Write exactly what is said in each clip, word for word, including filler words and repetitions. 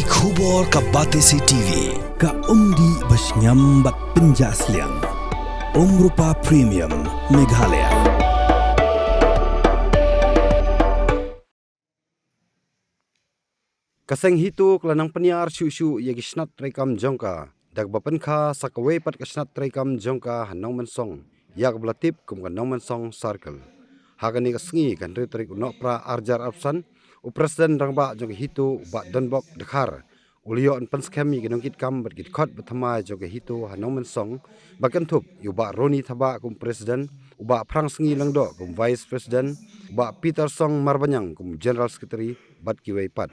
Khubor ka Batesi T V, ka umdih ba shngiam bad pynjah sliang. Umrupa Premium, Meghalaya. Ka seng HITO ka la nang pynïar shuh shuh ïa ki shnat treikam jong ka da kaba pynkha sa kawei pat ka shnat treikam jong ka ha Nongmensong, ïa kaba la tip kum ka Nongmensong Circle. Ha kane ka sngi ka hynriew tarik u Nohprah arhajar arphew san, u President Rangbah jong ka HITO u Bah Donbok Dkhar u la ïoh ban pynskhem ïa ki nongkitkam bad ki dkhot ba thymmai jong ka HITO ha Nongmensong, ba kynthup ïa u Bah Roni Thabah kum President, u Bah Phrangsngi Lyngdoh kum Vice President, u Bah Peter Song Marbaniang kum General Secretary bad kiwei pat.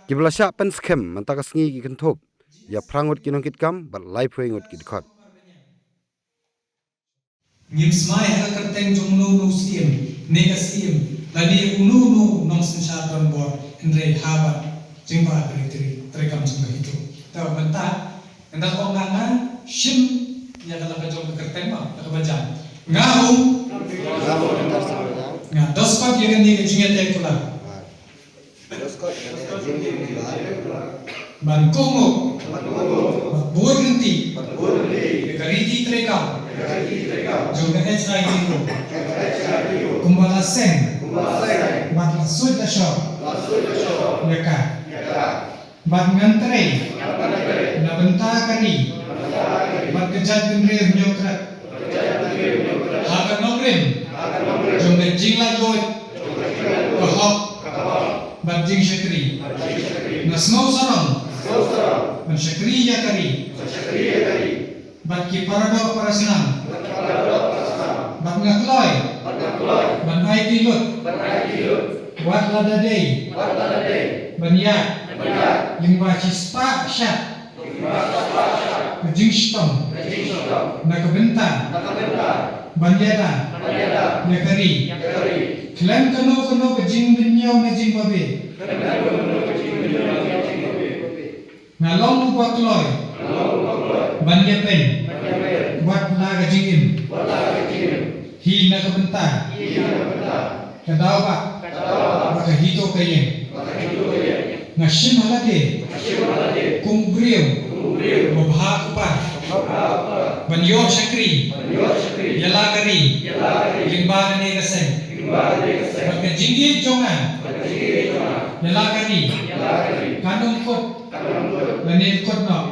Kiba la shah pynskhem mynta ka sngi ki kynthup ïa phra ngut ki nongkitkam bad laiphew ngut ki dkhot. Ngim smai ha ka kyrteng jong uno uno u syiem ne ka syiem lane uno uno u nongsynshar donbor, hynrei ha bad jingbha ka ri treikam jong ka HITO. Te mynta ynda ong nga, nga shim ïa ka la ka jong ka kyrteng, ma la kaba jam. Nga um, nga doskot ïa kane ka jingïatei kular ban kohnguh bad bud lynti ïa ka riti treikam jong ka HITO kumba la seng bad la suid la shor ïa ka, bad ngan trei na bynta ka ri bad ka jaitbynriew Hynñiewtrep ha ka nongrim jong ka jinglaitluid, ka hok bad jingshakri. Nga sngewsarong ban shakri ïa ka ri bad ki paradoh parasnam, bad nga kloi ban aiti lut wat lada dei ban ïaid lyngba shispah shad ka jingshitom na ka bynta ban ïada ïa ka ri khlem kano kano ka jingmynñiew ne jingbabe. Nga long uba kloi ban ïapeiñ wat la ka jingim hi na ka bynta ka daw ba ka HITO ka ïeng. Nga shim ha lade kum u briew uba bha u par ban ïoh shakri ïa la ka ri lyngba kane ka seng, bad ka jingïeit jong nga ïa la ka ri kan ym kut lane kut noh.